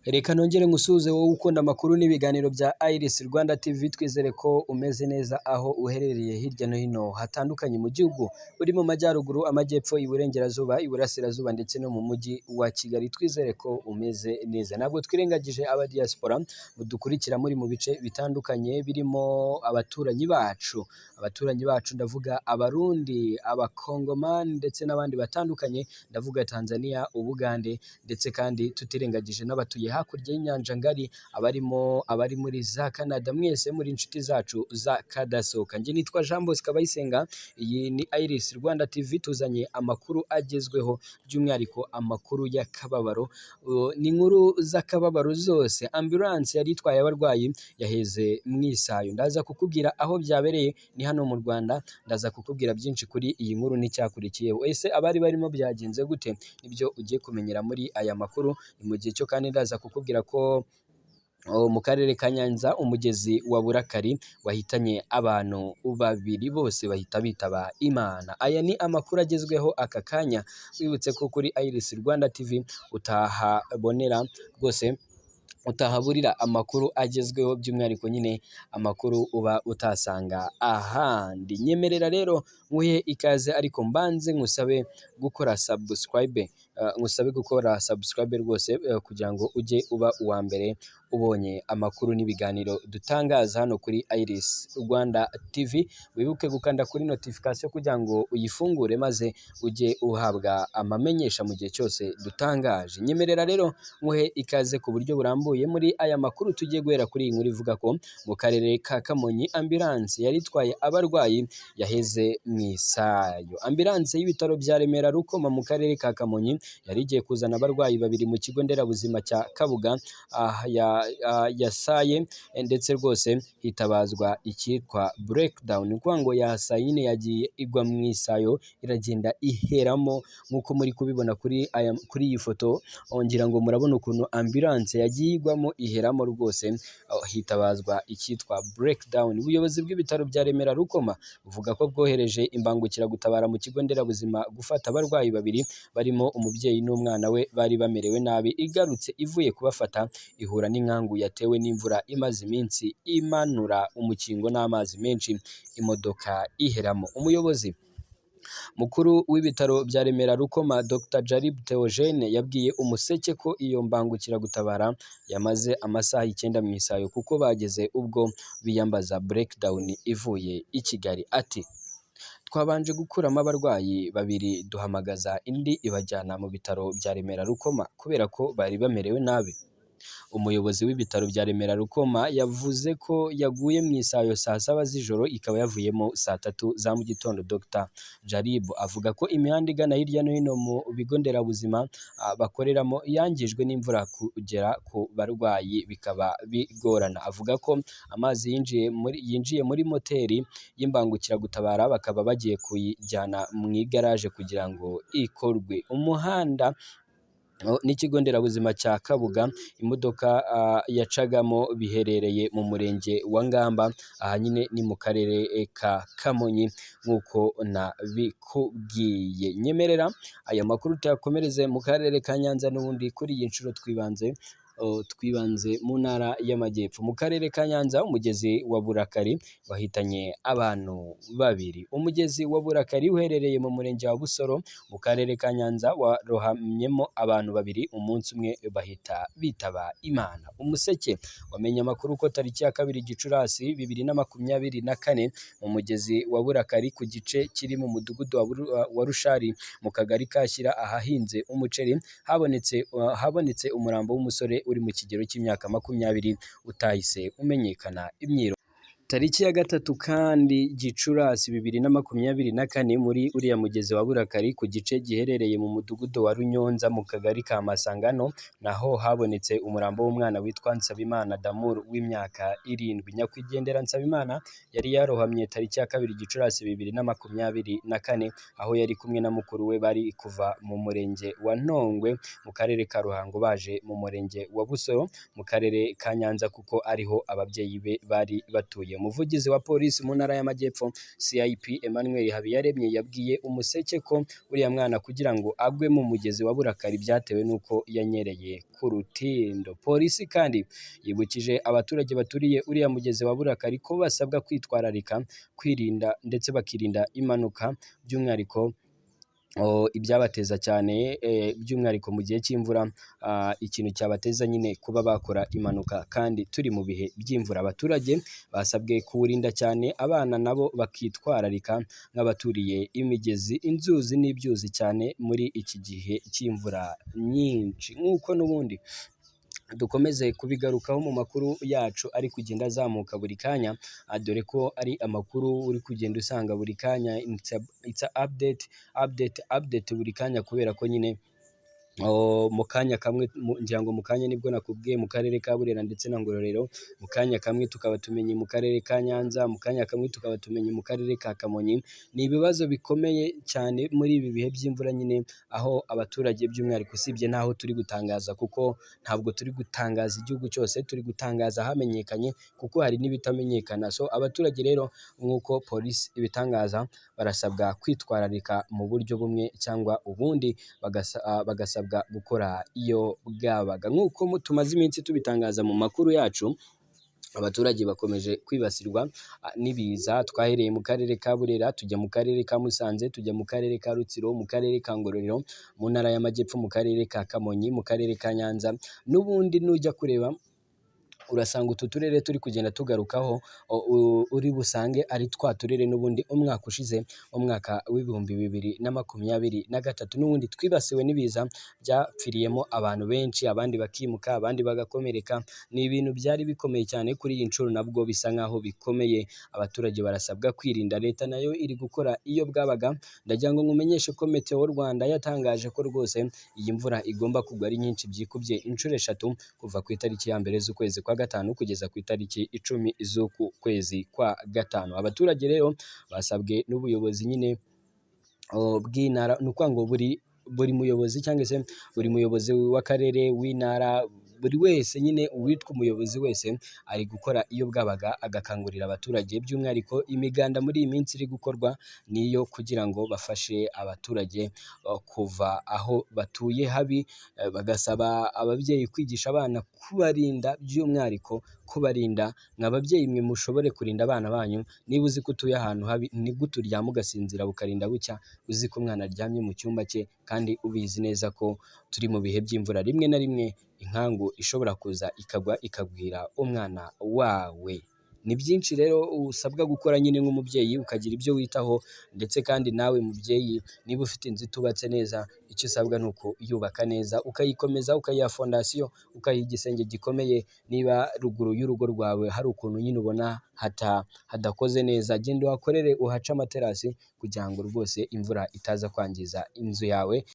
Reka nongere ngusuhuze wowe ukunda amakuru n'ibiganiro bya Iris Rwanda TV, twizere ko umeze neza aho uherereye hirya no hino hatandukanye mu gihugu, uri mu majyaruguru, amajyepfo, iburengerazuba, iburasirazuba ndetse no mu mujyi wa Kigali, twizere ko umeze neza. Ntabwo twirengagije aba diaspora mudukurikira muri mu bice bitandukanye birimo abaturanyi bacu, abaturanyi bacu ndavuga Abarundi, Abakongomani ndetse n'abandi batandukanye, ndavuga Tanzania, Ubugande ndetse kandi tutirengagije n'abatuye hakurya y'inyanja ngari, abarimo abari muri za Canada, mwese muri inshuti zacu za kadasohoka. Njye nitwa Jean Bosco Abayisenga, iyi ni Iris Rwanda TV, tuzanye amakuru agezweho by'umwihariko amakuru y'akababaro, ni inkuru z'akababaro zose. Ambulance yari itwaye abarwayi yaheze mu isayo, ndaza kukubwira aho byabereye, ni hano mu Rwanda, ndaza kukubwira byinshi kuri iyi nkuru n'icyakurikiyeho. Ese abari barimo byagenze gute? Nibyo ugiye kumenyera muri aya makuru. Ni mu gihe cyo kandi ndaza kukubwira ko mu karere ka Nyanza umugezi wa Burakari wahitanye abantu babiri bose bahita bitaba Imana. Aya ni amakuru agezweho aka kanya, wibutse ko kuri Iris Rwanda TV utahabonera rwose, utahaburira amakuru agezweho by'umwihariko nyine amakuru uba utasanga ahandi. Nyemerera rero nkuhe ikaze ariko mbanze nkusabe gukora subscribe, nkusabe gukora subscribe rwose kugira ngo ujye uba uwa mbere ubonye amakuru n'ibiganiro dutangaza hano kuri Iris Rwanda TV. Wibuke gukanda kuri notification kugira ngo uyifungure maze ujye uhabwa amamenyesha mu gihe cyose dutangaje. Nyemerera rero nkuhe ikaze ku buryo burambuye muri aya makuru. Tugiye guhera kuri iyi nkuru ivuga ko mu karere ka Kamonyi ambulance yari itwaye abarwayi yaheze mu isayo. Ambulance y'ibitaro bya Remera Rukoma mu karere ka Kamonyi yari igiye kuzana abarwayi babiri mu kigo nderabuzima cya Kabuga yasaye ndetse rwose hitabazwa icyitwa breakdown, ni ukuvuga ngo yasaye nyine yagiye igwa mu isayo iragenda iheramo nk'uko muri kubibona kuri iyi foto, ngira ngo murabona ukuntu ambulance yagiye igwamo iheramo rwose, hitabazwa icyitwa breakdown. Ubuyobozi bw'ibitaro bya Remera Rukoma buvuga ko bwohereje imbangukiragutabara mu kigo nderabuzima gufata abarwayi babiri barimo umubyeyi n'umwana we bari bamerewe nabi, igarutse ivuye kubafata ihura n'inkangu yatewe n'imvura imaze iminsi imanura umukingo n'amazi menshi, imodoka iheramo. Umuyobozi mukuru w'ibitaro bya Remera Rukoma Dr Jarib Theogene yabwiye Umuseke ko iyo mbangukiragutabara yamaze amasaha 9 mu isayo kuko bageze ubwo biyambaza breakdown ivuye i Kigali. Ati twabanje gukuramo abarwayi babiri duhamagaza indi ibajyana mu bitaro bya Remera Rukoma kubera ko bari bamerewe nabi. Umuyobozi w'ibitaro bya Remera Rukoma yavuze ko yaguye mu isayo saa 7 z'ijoro ikaba yavuyemo saa 3 za mu gitondo. Dr Jarib avuga ko imihanda igana hirya no hino mu bigo nderabuzima bakoreramo yangijwe n'imvura, kugera ku barwayi bikaba bigorana. Avuga ko amazi yinjiye muri moteri y'imbangukiragutabara bakaba bagiye kuyijyana mu igaraje kugira ngo ikorwe. Umuhanda n'ikigo nderabuzima cya Kabuga imodoka yacagamo biherereye mu murenge wa Ngamba, aha nyine ni mu karere ka Kamonyi nk'uko nabikubwiye. Nyemerera aya makuru tuyakomereze mu karere ka Nyanza n'ubundi kuri iyi nshuro twibanze mu ntara y'Amajyepfo. Mu karere ka Nyanza umugezi wa Burakari wahitanye abantu babiri. Umugezi wa Burakari uherereye mu murenge wa Busoro mu karere ka Nyanza warohamyemo abantu babiri umunsi umwe bahita bitaba Imana. Umuseke wamenye amakuru ko tariki ya 2 Gicurasi 2024 mu mugezi wa Burakari ku gice kiri mu mudugudu wa Rushari mu kagari ka Shyira ahahinze umuceri habonetse umurambo w'umusore uri mu kigero cy'imyaka 20 utahise umenyekana imyiro. Tariki ya 3 kandi Gicurasi 2024 muri uriya mugezi wa Burakari ku gice giherereye mu mudugudu wa Runyonza mu kagari ka Masangano naho habonetse umurambo w'umwana witwa Nsabimana Damour w'imyaka 7. Nyakwigendera Nsabimana yari yarohamye tariki ya 2 Gicurasi 2024 aho yari kumwe na mukuru we bari kuva mu murenge wa Ntongwe mu karere ka Ruhango baje mu murenge wa Busoro mu karere ka Nyanza kuko ariho ababyeyi be bari batuye. Umuvugizi wa polisi mu ntara y'Amajyepfo CIP Emmanuel Habiyaremye yabwiye Umuseke ko uriya mwana kugira ngo agwe mu mugezi wa Burakari byatewe n'uko yanyereye ku rutindo. Polisi kandi yibukije abaturage baturiye uriya mugezi wa Burakari ko basabwa kwitwararika, kwirinda ndetse bakirinda impanuka, by'umwihariko ibyabateza cyane, by'umwihariko mu gihe cy'imvura, ikintu cyabateza nyine kuba bakora impanuka kandi turi mu bihe by'imvura. Abaturage basabwe kuwurinda cyane, abana nabo bakitwararika nk'abaturiye imigezi, inzuzi n'ibyuzi cyane muri iki gihe cy'imvura nyinshi. Nk'uko n'ubundi dukomeze kubigarukaho mu makuru yacu ari kugenda azamuka buri kanya, dore ko ari amakuru uri kugenda usanga buri kanya it's a update, update, update buri kanya, kubera ko nyine mu kanya kamwe, ngira ngo mu kanya nibwo nakubwiye mu karere ka Burera ndetse na Ngororero, mu kanya kamwe tukaba tumenye mu karere ka Nyanza, mu kanya kamwe tukaba tumenye mu karere ka Kamonyi. Ni ibibazo bikomeye cyane muri ibi bihe by'imvura nyine, aho abaturage by'umwihariko, usibye n'aho turi gutangaza, kuko ntabwo turi gutangaza igihugu cyose, turi gutangaza ahamenyekanye kuko hari n'ibitamenyekana. So abaturage rero, nk'uko polisi ibitangaza, barasabwa kwitwararika mu buryo bumwe cyangwa ubundi, bagasabwa gukora iyo bwabaga. Nk'uko tumaze iminsi tubitangaza mu makuru yacu, abaturage bakomeje kwibasirwa n'ibiza. Twahereye mu karere ka Burera, tujya mu karere ka Musanze, tujya mu karere ka Rutsiro, mu karere ka Ngororero, mu ntara y'Amajyepfo, mu karere ka Kamonyi, mu karere ka Nyanza. N'ubundi nujya kureba urasanga utu turere turi kugenda tugarukaho, uri busange ari twa turere n'ubundi umwaka ushize, umwaka w'2023, n'ubundi twibasiwe n'ibiza byapfiriyemo abantu benshi, abandi bakimuka, abandi bagakomereka. Ni ibintu byari bikomeye cyane. Kuri iyi nshuro nabwo bisa nkaho bikomeye, abaturage barasabwa kwirinda, leta nayo iri gukora iyo bwabaga. Ndagira ngo nkumenyeshe ko Meteo Rwanda yatangaje ko rwose iyi mvura igomba kugwa ari nyinshi byikubye inshuro 3 kuva ku itariki ya 1 z'ukwezi kwa gatanu kugeza ku itariki 10 z'uku kwezi kwa gatanu. Abaturage rero basabwe n'ubuyobozi nyine bw'intara, ni ukuvuga ngo buri muyobozi cyangwa se buri muyobozi w'akarere, w'intara, buri wese nyine uwitwa umuyobozi wese ari gukora iyo bwabaga agakangurira abaturage. By'umwihariko imiganda muri iyi minsi iri gukorwa niyo kugira ngo bafashe abaturage kuva aho batuye habi, bagasaba ababyeyi kwigisha abana kubarinda, by'umwihariko kubarinda. Mwa babyeyi mwe mushobore kurinda abana banyu. Niba uzi ko utuye ahantu habi, ni gute uryama ugasinzira bukarinda bucya uzi ko umwana aryamye mu cyumba cye, kandi ubizi neza ko turi mu bihe by'imvura, rimwe na rimwe inkangu ishobora kuza ikagwa ikagwira umwana wawe? Ni byinshi rero usabwa gukora nyine nk'umubyeyi, ukagira ibyo witaho. Ndetse kandi nawe mubyeyi, niba ufite inzu itubatse neza, icyo usabwa ni ukuyubaka neza, ukayikomeza, ukayiha fondasiyo, ukayiha igisenge gikomeye. Niba ruguru y'urugo rwawe hari ukuntu nyine ubona hadakoze neza, genda uhakorere, uhace amaterasi kugira ngo rwose imvura itaza kwangiza inzu yawe.